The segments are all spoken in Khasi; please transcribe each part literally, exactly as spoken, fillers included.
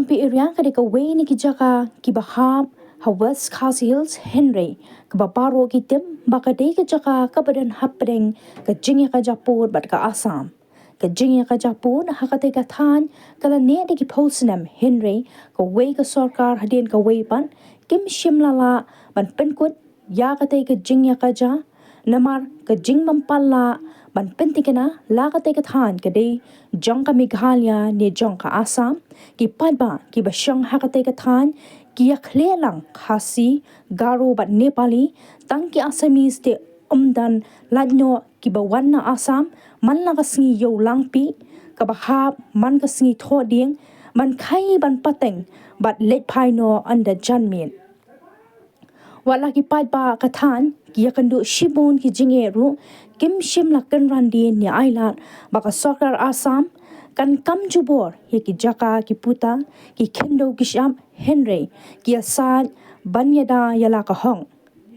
Langpih area ka dei kawei na ki jaka kiba hap ha West Khasi Hills, hynrei kaba baroh ki tip ba ka dei ka jaka kaba don hapdeng ka jingïakajia pud bad ka Assam. Ka jingïakajia pud ha katei ka thaiñ ka la neh da ki phew snem, hynrei kawei ka sorkar hadien kawei pat kim shym la lah ban pynkut ïa katei ka jingïakajia, namar ka jingbym pat lah ban pyntikna la katei ka thaiñ ka dei jong ka Meghalaya ne jong ka Assam. Ki paidbah kiba shong ha katei ka thaiñ ki ïakhleh lang Khasi, Garo bad Nepali, tang ki Assamese te ym don lait noh kiba wan na Assam man la ka sngi Ïew Langpih kaba hap man ka sngi Thohdieng, ban khaii ban pateng bad leit phai noh ynda janmiet. Wat la ki paidbah ka thaiñ ki ïakynduh shibun ki jingeh ruh, kim shym la kynran dien ïa ailad ba ka sorkar Assam kan kam jubor ïa ki jaka ki puta ki khyndew ki shyiap, hynrei ki ïasaid ban ïada ïa la ka hok.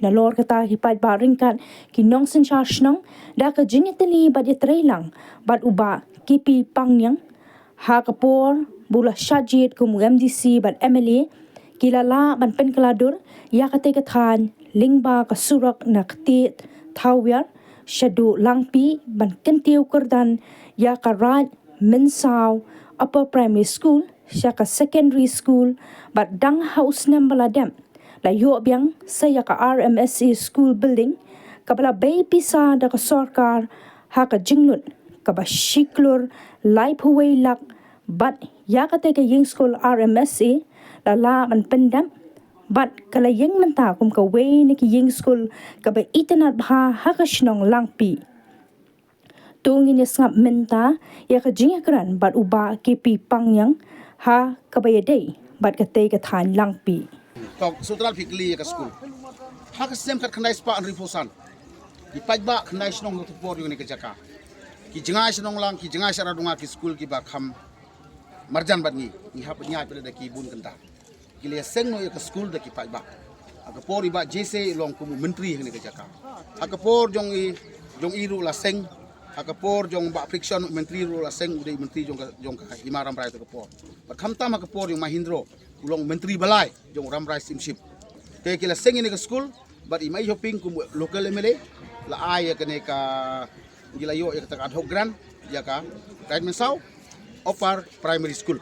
Nalor kata ki paidbah ryngkat ki nongsynshar shnong da ka jingïatylli bad ïatreilang bad u Bah K P Pangniang, ha ka por ba u la shah jied kum u M D C bad M L A, ki la lah ban pynkylla dur ïa katei ka thaiñ lyngba ka surok na Ktieh Thawiar shaduh Langpih ban kyntiew kyrdan ïa ka Raid Mynsaw Upper Primary School sha ka Secondary School, bad dang ha u snem ba la dep la ïoh biang sa ïa ka R M S A School Building kaba la bei pisa da ka sorkar ha ka jinglut kaba shi klur laiphew wei lak, bad ïa katei ka ïing skul R M S A la lah ban pyndep bad ka la ïeng mynta kum kawei na ki ïing skul kaba itynnad bha ha ka shnong Langpih. To ngin ïa sngap mynta ïa ka jingïakren bad u Bah K P Pangniang ha kaba ïadei bad katei ka thaiñ Langpih. Tang sutrat phi kylli ïa ka skul. Ha ka snem khatkhyndai spah hynriewphew san, ki paidbah khyndai shnong ha ka por ïa kane ka jaka, ki jngai shnong lang, ki jngai Sharad Dunga, ki skul kiba kham marjan bad ngi, ngi hap ïaid pyrshah da ki bun kynta. Ki la ïaseng noh ïa ka skul da ki paidbah. Ha ka por i Bah J C i long kum u myntri ha kane ka jaka. Ha ka por jong i, jong i ruh la seng. Ha ka por jong Bah Friction, u myntri ruh la seng, u dei u myntri jong ka, jong ka Hima Rambrai ha ka por. Bad khamtam ha ka por jong Mahindra, u long u myntri ba lai jong u Rambrai Steamship. Te ki la seng ïa kane ka skul, bad i Maihioping kum u local M L A la ai ïa kane ka, ngi la ïoh ïa kata ka ad hoc grant ïa ka Raid Mynsaw Upper Primary School.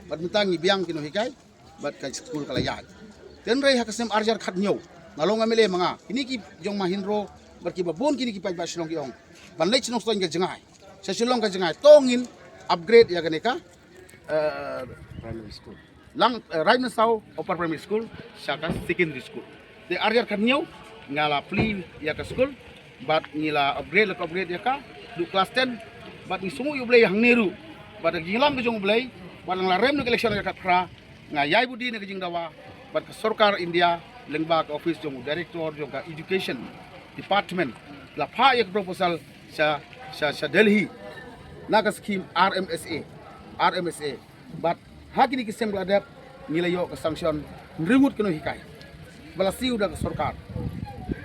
Bad mynta ngi biang ki nonghikai bad ka skul ka la ïaid. Hynrei ha ka snem ar hajar khathynñiew, nga long M L A ma nga, kine ki jong Mahindra bad kiba bun kine ki paidbah shnong ki ong, ban leit shnong shnong ka jngai, sha Shillong ka jngai, to ngin upgrade ïa kane ka, eh, Primary School. Lang, eh, Raid Mynsaw Upper Primary School sha ka Secondary School. Te ar hajar khathynñiew nga la plie ïa ka skul, bad ngi la upgrade, la upgrade ïa ka, duh class ten, bad ngi sngewnguh ïa U Blei hangne ruh, bad ka jingïalam ka jong U Blei, bad nang la rem na ka election ka khatphra, nga ïai bud na ka jingdawa bad ka sorkar India lyngba ka office jong u director jong ka education department, la phah ïa ka proposal sha, sha, sha Delhi na ka scheme R M S A, R M S A. Bad ha kine ki snem ba la dep ngi la ïoh ka sanction hynriew ngut ki nonghikai ba la siew da ka sorkar,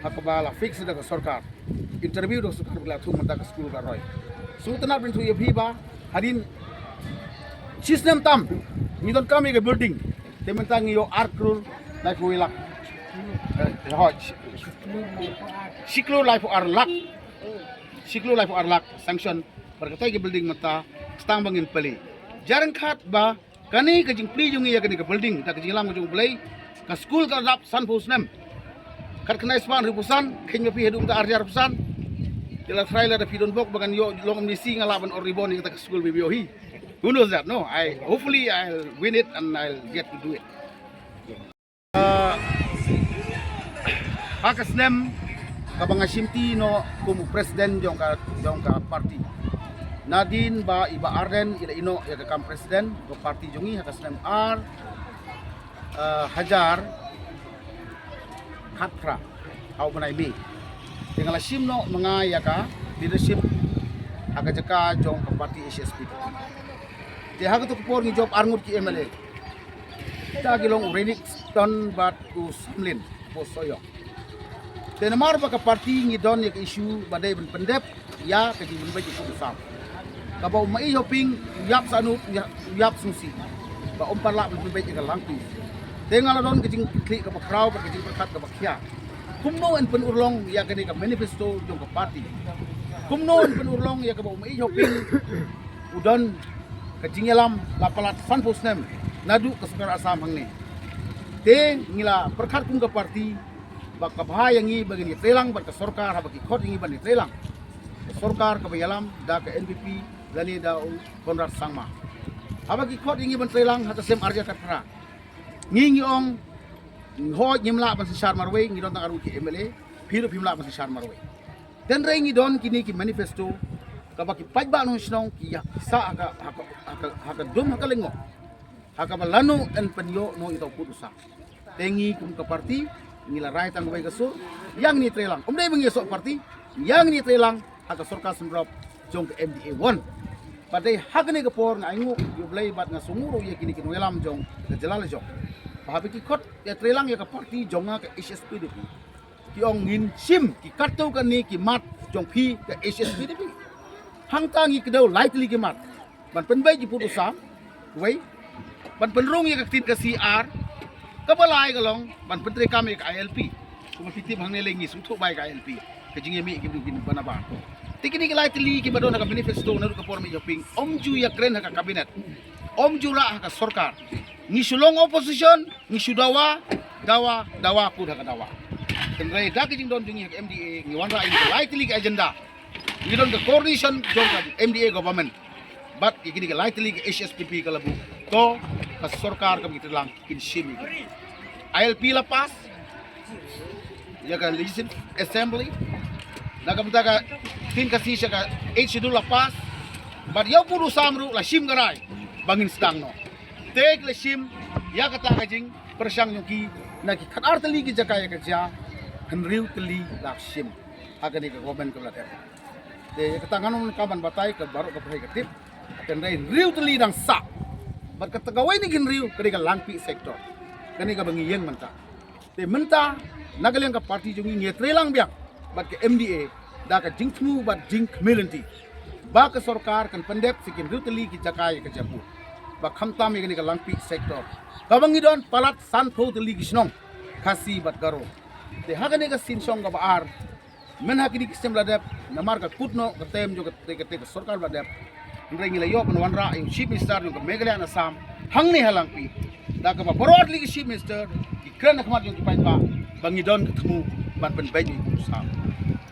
ha kaba la fix da ka sorkar, interview da ka sorkar, ba la thung mynta ka skul ka roi. Sngewtynnad ban ïathuh ïa phi ba hadien shi snem tam ngi donkam ïa ka building, te mynta ngi ïoh ar klur laiphew lak. Eh, hoi, shi, shi klur laiphew ar lak. Shi klur laiphew ar lak sanction bad katei ka building mynta, tang ba ngin plie. Jingryngkat ba kane ka jingplie jong ngi ïa kane ka building, da ka jingïalam ka jong U Blei, ka skul ka la dap sanphew snem. Khatkhyndai spah hynriewphew san, kheiñ ma phi haduh mynta ar hajar arphew san. Te la trai la da phi don bok ba kan ïoh long M D C, nga lah ban or ribbon ïa kata ka skul, maybe, oh hi. Who knows that? No, I, hopefully I'll win it and I'll get to do it. Ah, ha ka snem kaba nga shimti noh kum u president jong ka, jong ka party, nadien ba i Bah Ardent i la ïehnoh ïa ka kam president ka party jong ngi ha ka snem ar, ah, hajar khatphra, ha u bnai May. Te nga la shim noh ma nga ïa ka leadership ha ka jaka jong ka party H S P D P. Te ha kato ka por ngi jop ar ngut ki M L A. Kita ki long u Renick Stone bad u Samlin Bosoyong. Te namar ba ka party ngi don ïa ka issue ba dei ban pyndep ïa ka jingpynbeit ïa ka kum u sam, kaba u Maihioping u ïap sahnud, u ïap sngewsih. ba um pat lah ban pynbeit ïa ka Langpih. Te nga la don ka jingkitkhlieh kaba khraw bad ka jingpyrkhat kaba khia. Kumno yn pynurlong ïa kane ka manifesto jong ka party? Kumno yn pynurlong ïa kaba u Maieit Hoping u don ka jingïalam la palat sanphew snem naduh ka sorkar Assam hangne? Te ngi la pyrkhat kum ka party ba ka bha ïa ngi ba ngin ïatreilang bad ka sorkar haba ki khot ïa ngi ban ïatreilang. Ka sorkar kaba ïalam da ka N P P lane da u Conrad Sangma. Haba ki khot ïa ngi ban treilang ha ka snem arhajar khatphra, ngi ngi ong, hooid, ngim lah ban synshar marwei, ngi don tang arngut ki M L A, phi ruh phim lah ban synshar marwei. Hynrei ngi don kine ki manifesto kaba ki paidbah nongshong shnong ki ïa sah ha ka, ha ka, ha ka, ha ka dum ha ka lyngngoh, ha kaba lano yn pynïoh noh ïa uta u pud u sam. Te ngi kum ka party ngi la rai tang wei ka sur, ïa ngin ïatreilang. Ym dei ba ngi ïasoh party, ïa ngin ïatreilang ha ka sorkar synrop jong ka M D A one. Bad dei ha kane ka por nga ainguh ïa U Blei bad nga sngewnguh ruh ïa kine ki nongïalam jong ka jylla la jong, ba haba ki khot ïatreilang ïa ka party jong nga ka H S P D P, ki ong ngin shim ki katto katne ki mat jong phi ka H S P D P. Hangta ngi kdew lai tylli ki mat ban pynbeit ïa u pud u sam, wei, ban pynrung ïa ka ktien Khasi, ar, kaba lai ka long ban pyntreikam ïa ka I L P. Kumba phi tip hangne lei ngi sngewthuh ba ïa ka I L P ka jingïamih ki briew kin bana ba. Te kine ki lai tylli kiba don ha ka manifesto naduh ka por u Maieit Hoping ym ju ïakren ha ka cabinet, ym ju rah ha ka sorkar. Ngi shu long opposition, ngi shu dawa, dawa, dawa, pud ha ka dawa. Hynrei da ka jingdon jong ngi ha ka M D A ngi wanrah ïa ki lai tylli ki agenda. Ngi don ka coordination jong ka M D A government bad ïa kine ki lai tylli ki H S P D P ka la buh. To ka sorkar kaba ngi treilang kin shim ïa ki. I L P la pass ïa ka Legislative Assembly. Na ka bynta ka ktien Khasi sha ka Eighth Schedule la pass. Bad ïa u pud u sam ruh la shim ka rai ba ngin sdang noh. Te ki la shim ïa kata ka jingpyrshang jong ki, na ki khatar tylli ki jaka ïa ka jia, hynriew tylli la shim ha kane ka government kaba la dep. Te ïa kata ngan ym donkam ban batai, ka baroh ka pyrthei ka tip. Hynrei hynriew tylli dang sah. Bad kata kawei na ki hynriew ka dei ka Langpih sector, kane kaba ngi ïeng mynta. Te mynta na ka liang ka party jong ngi ngi ïatreilang biang bad ka M D A da ka jingthmu bad jingkhmih lynti ba ka sorkar kan pyndep sa ki hynriew tylli ki jaka ïa ka jia pud, ba khamtam ïa kane ka Langpih sector kaba ngi don palat sanphew tylli ki shnong Khasi bad Garo. Te ha kane ka sien shong kaba ar, mynha kine ki snem la dep, namar ka kut noh ka term jong kata kata ka sorkar ba la dep, hynrei ngi la ïoh ban wanrah ïa u Chief Minister jong ka Meghalaya and Assam hangne ha Langpih. Da kaba baroh tylli ki Chief Minister ki kren ha khmat jong ki paidbah ba ngi don ka thmu ban pynbeit ïa u pud u sam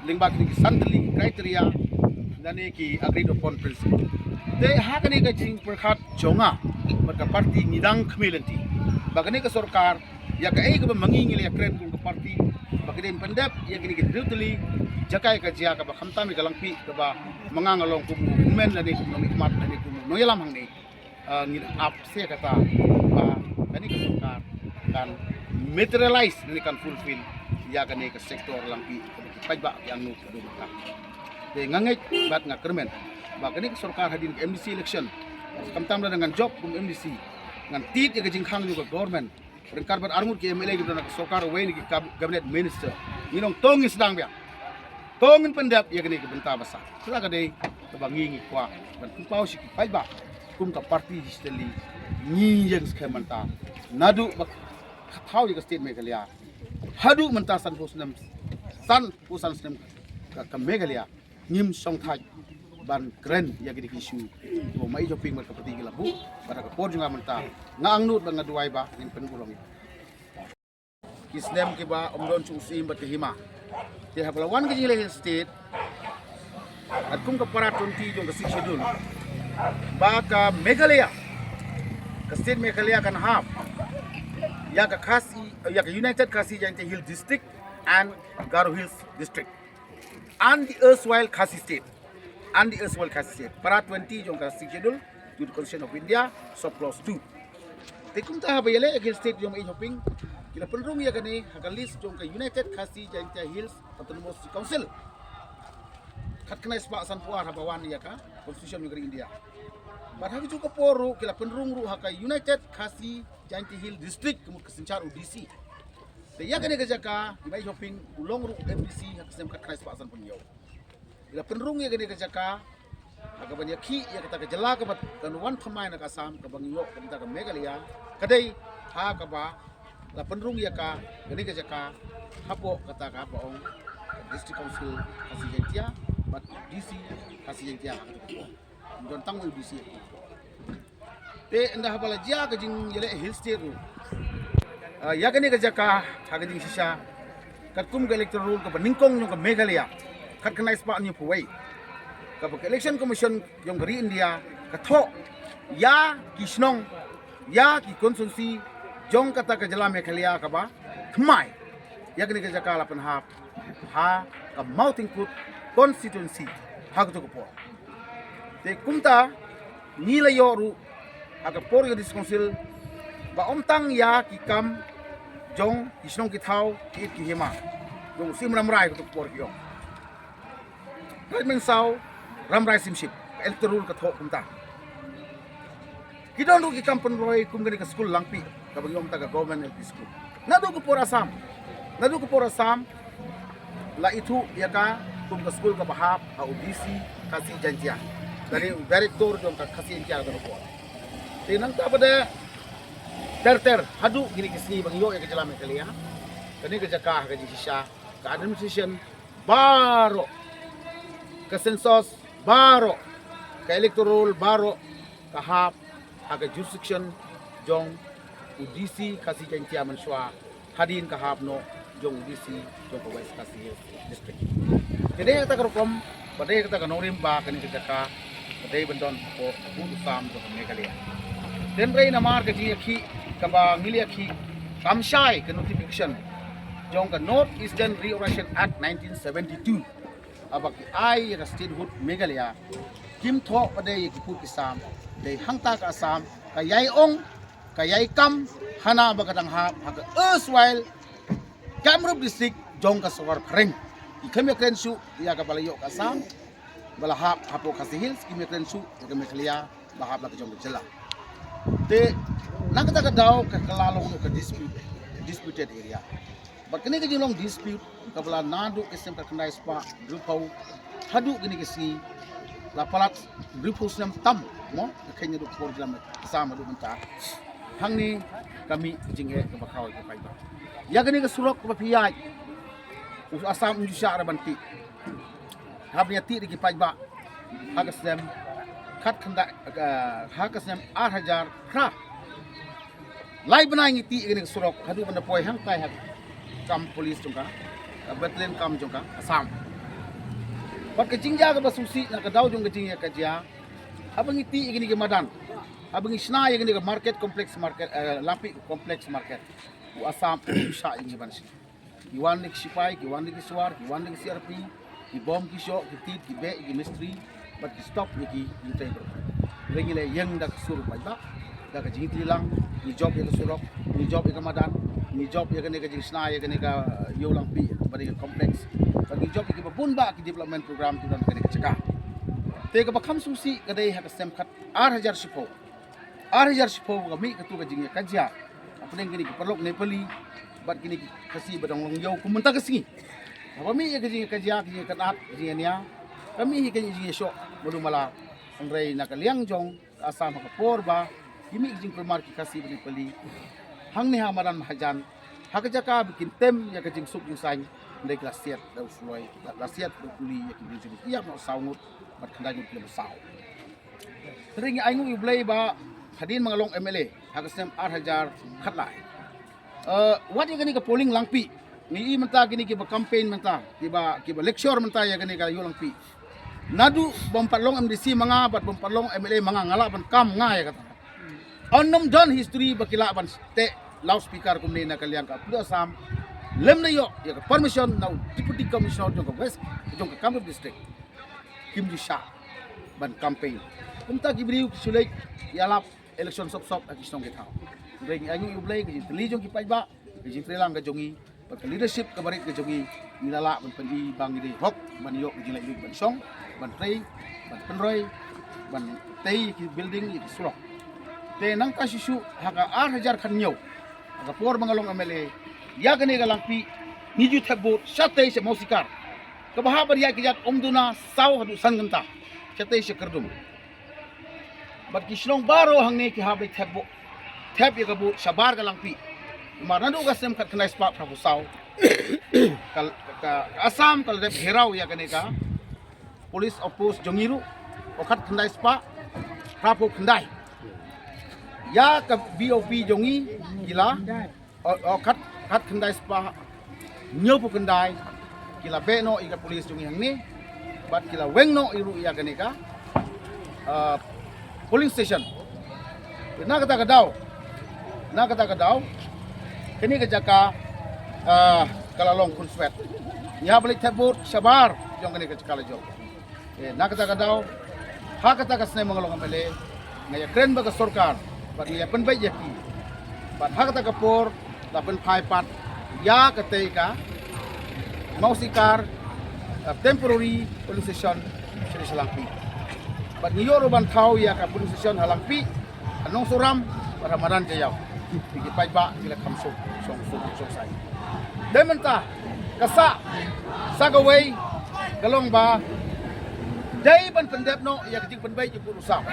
lyngba kine ki san tylli ki criteria lane ki agreed upon principle. Te ha kane ka jingpyrkhat jong nga bad ka party ngi dang khmih lynti ba kane ka sorkar ïa kaei kaba ma ngi ngi la ïakren kum ka party ba ka dei ban pyndep ïa kine ki hynriew tylli jaka ïa ka jia kaba khamtam ïa ka Langpih kaba ma nga nga long kum u hynmen lane kum u nongmihkhmat lane kum u nongïalam hangne. Ah, ngi ap se kata ba kane ka sorkar kan materialize lane kan fulfill ïa kane ka sector Langpih kaba ki paidbah ki angnud ka dei ka. Te nga ngeit bad nga kyrmen ba kane ka sorkar hadien ka M D C election, khamtam lada ngan jop kum M D C, ngan tied ïa ka jingkhang jong ka government ryngkat bad arngut ki M L A kiba don ha ka sorkar, uwei na ki cab-, cabinet minister, ngin ong to ngin sdang biang, to ngin pyndep ïa kane ka bynta ba sah. Kata ka dei kaba ngi ngi kwah ban pynpaw sha ki paidbah kum ka party. History ngi ïeng skhem mynta naduh ba ka thaw ïa ka state Meghalaya haduh mynta sanphew snem, sanphew san snem ka, ka Meghalaya ngim shong thait ban kren ïa kine ki issue kiba u Maieit Hoping bad ka party ki la buh. Bad ha ka por jong nga mynta nga angnud bad nga duwai ba ngin pynurlong ïa ki snem kiba ym don shuh u syiem bad ka hima. Te haba la wan ka jingleh Hill State, katkum ka para twenty jong ka Sixth Schedule, ba ka Meghalaya, ka state Meghalaya kan hap ïa ka Khasi, ïa ka United Khasi Jaintia Hills District and Garo Hills District and the erstwhile Khasi State, and the erstwhile Khasi State. Para twenty jong ka Sixth Schedule to the Constitution of India, sub clause two. Te kumta haba ïaleh ïa ka Hill State jong u Maieit Hoping, ki la pynrung ïa kane ha ka list jong ka United Khasi Jaintia Hills Autonomous Council. Khatkhyndai spah sanphew ar haba wan ïa ka Constitution jong ka ri India. Bad ha kajuh ka por ruh ki la pynrung ruh ha ka United Khasi Jaintia Hills District, ka mut ka synshar u D C. Te ïa kane ka jaka u Maieit Hoping u long ruh M D C ha ka snem khatkhyndai spah sanphew hynñiew. Ki la pynrung ïa kane ka jaka Ha kaba ngi ïakhih ïa kata ka jylla kaba kan wan thymmai na ka Assam kaba ngi ïoh kata ka Meghalaya, ka dei ha kaba la pynrung ïa ka kane ka jaka hapoh kata ka ba ong District Council Khasi Jaintia bad D C Khasi Jaintia ha kata ka por. Don tang u D C. Te ynda haba la jia ka jingïaleh Hill State ruh, ah, ïa kane ka jaka ha ka jingshisha katkum ka electoral roll kaba nyngkong jong ka Meghalaya, khatkhyndai spah hynñiewphew wei, kaba ka Election Commission jong ka ri India ka thoh ïa ki shnong, ïa ki constituency jong kata ka jylla Meghalaya kaba thymmai. Ïa kane ka jaka la pynhap ha ka Mawthingkut constituency ha kato ka por. Te kumta ngi la ïoh ruh ha ka por ka District Council ba ym tang ïa ki kam jong ki shnong ki thaw, ki it ki hima, jong u Syiem Rambrai kato ka por ki ong. Prime Minister Rambrai Symship, ka electoral ka thoh kumta. Ki don ruh ki kam pynroi kum kane ka skul Langpih kaba ngi ong ta ka Government L P School. Naduh ka por Assam, naduh ka por Assam la ithuh ïa ka kum ka skul kaba hap ha u D C Khasi Jaintia, kane u director jong ka Khasi Jaintia ka por. Te nangta pat de ter ter haduh kine ki sngi ba ngi ïoh ïa ka jylla Meghalaya, kane ka jaka ha ka jingshisha ka administration baroh, ka census baroh, ka electoral baroh ka hap ha ka jurisdiction jong u D C Khasi Jaintia mynshuwa, hadien ka hap noh jong u D C jong ka West Khasi Hills District. Te dei kata ka rukom ba dei kata ka nongrim ba kane ka jaka ka dei ban don hapoh ka pud u sam jong ka Meghalaya. Hynrei namar ka jingïakhih kaba ngi la ïakhih kam shai ka notification jong ka North Eastern Reorganisation Act nineteen seventy-two, haba ki ai ïa ka statehood Meghalaya, kim thoh pat de ïa ki pud ki sam. Dei hangta ka Assam ka ïai ong, ka ïai kam hana ba ka dang hap ha ka erstwhile Kamrup District jong ka sorkar phareng. Ki khlem ïakren shuh ïa kaba la ïoh ka Assam ba la hap hapoh Khasi Hills, kim ïakren shuh ïa ka Meghalaya ba hap la ka jong ka jylla. Te na kata ka daw ka, ka la long ka dispute, disputed area. Bad kane ka jinglong dispute kaba la naduh ka snem khatkhyndai spah hynriewphew haduh kine ki sngi la palat hynriewphew snem tam, mo, ka kheiñ naduh ka por jylla Assam haduh mynta. Hangne ka mih ka jingeh kaba khraw ïa ki paidbah. Ïa kane ka surok kaba phi ïaid, u Assam um ju shah ruh ban tih. Hap ïa tih da ki paidbah ha ka snem khatkhyndai, eh, ha ka snem ar hajar phra. Lai bnai ngi tih ïa kane ka surok haduh ban da poi hangtai ha camp police jong ka, eh, battalion camp jong ka Assam. Bad ka jingjia kaba sngewsih na ka daw jong ka jingïakajia, haba ngi tih ïa kane ka madan, haba ngi shna ïa kane ka market complex market, eh, Langpih complex market, u Assam um ju shah ïa ngi ban shna. Ki wan da ki shipai, ki wan da ki suar, ki wan da ki C R P, ki bom, ki shoh, ki tied, ki beh ïa ki mistri bad ki stop ïa ki jingtrei bor. Hynrei ngi la ïeng da ka sur paidbah, da ka jingïatreilang, ngi jop ïa ka surok, ngi jop ïa ka madan, ngi jop ïa kane ka jingshna ïa kane ka Ïew Langpih bad ïa ka complex, bad ngi jop ïa kiba bun bah ki development program ki don ha kane ka jaka. Te kaba kham sngewsih ka dei ha ka snem khat ar hajar shiphew, ar hajar shiphew ka mih katto ka jingïakajia hapdeng kine ki paralok Nepali bad kine ki Khasi ba dang long ïew kum mynta ka sngi. Haba mih ïa ka jingïakajia, ka jingïakynad, ka jingïania, ka mih hi ka jingïashoh malu mala. Hynrei na ka liang jong ka Assam ha ka por ba ki mih ka jingkulmar ki Khasi bad Nepali hangne ha madan mahajan, ha ka jaka ba kin tem ïa ka jingsuk jingsaiñ, hynrei ki la siat da u suloi, la siat da u kuli ïa ki briew jong ngi, ki ïap noh saw ngut bad khyndai ngut ki la saw. Hynrei ngi ainguh ïa U Blei ba hadien ba nga long M L A ha ka snem ar hajar khatlai, eh, wat ïa kane ka polling Langpih, ngi i mynta kine kiba campaign mynta, kiba, kiba lecture mynta ïa kane ka Ïew Langpih. Naduh bym pat long M D C ma nga bad bym pat long M L A ma nga, nga lah ban kam nga ïa kata. Ym don history ba ki lah ban teh loudspeaker kumne na ka liang ka pud Assam lym da ïoh ïa ka permission na u Deputy Commissioner jong ka West, jong ka Kamrup District. Kim ju shah ban campaign. Kumta ki briew ki shu leit ïalap election sop sop ha ki shnong ki thaw. Hynrei ngi ainguh ïa U Blei, ka jingtylli jong ki paidbah, ka jingtreilang ka jong ngi bad ka leadership kaba rit ka jong ngi, ngi la lah ban pyni ba ngi dei hok ban ïoh ka jinglaitluid ban shong, ban trei, ban pynroi, ban tei ïa ki building, ïa ki surok. Te nangta shuh shuh ha ka ar hajar khathynñiew, ha ka por ba nga long M L A, ïa kane ka Langpih ngi ju thep vote shatei sha Mawsikar, kaba hap ban ïaid ka ïaid ym duna saw haduh san kynta. Shatei sha Kyrdum. Bad ki shnong baroh hangne ki hap beit thep vote, thep ïa ka vote shabar ka Langpih. Namar naduh ka snem khatkhyndai spah phraphew saw ka, ka, ka Assam ka la dep gheraw ïa kane ka police outpost jong ngi ruh, o khatkhyndai spah phraphew khyndai. Ïa ka B O P jong ngi ki la, o, o khat, khatkhyndai spah hynñiewphew khyndai ki la beh noh ïa ka police jong ngi hangne, bad ki la weng noh ruh ïa kane ka, ah, polling station. Na kata ka daw, na kata ka daw, kane ka jaka, ah, ka la long khunswet. Ngi hap ban leit thep vote shabar jong kane ka jaka la jong. Eh, na kata ka daw, ha kata ka snem nga long M L A, nga ïakren bad ka sorkar bad nga ïa pynbeit ïa ki. Bad ha kata ka por la pynphai pat ïa katei ka Mawsikar, eh, temporary polling station sha Langpih. Bad ngi ïoh ruh ban thaw ïa ka polling station ha Langpih, ha Nongsohram bad ha Madan Jaiaw. Ki paidbah ki la kham suk shong suk shong shai. Te mynta ka sah sa kawei ka long ba dei ban pyndep noh ïa ka jingpynbeit jong u Pud u Sam.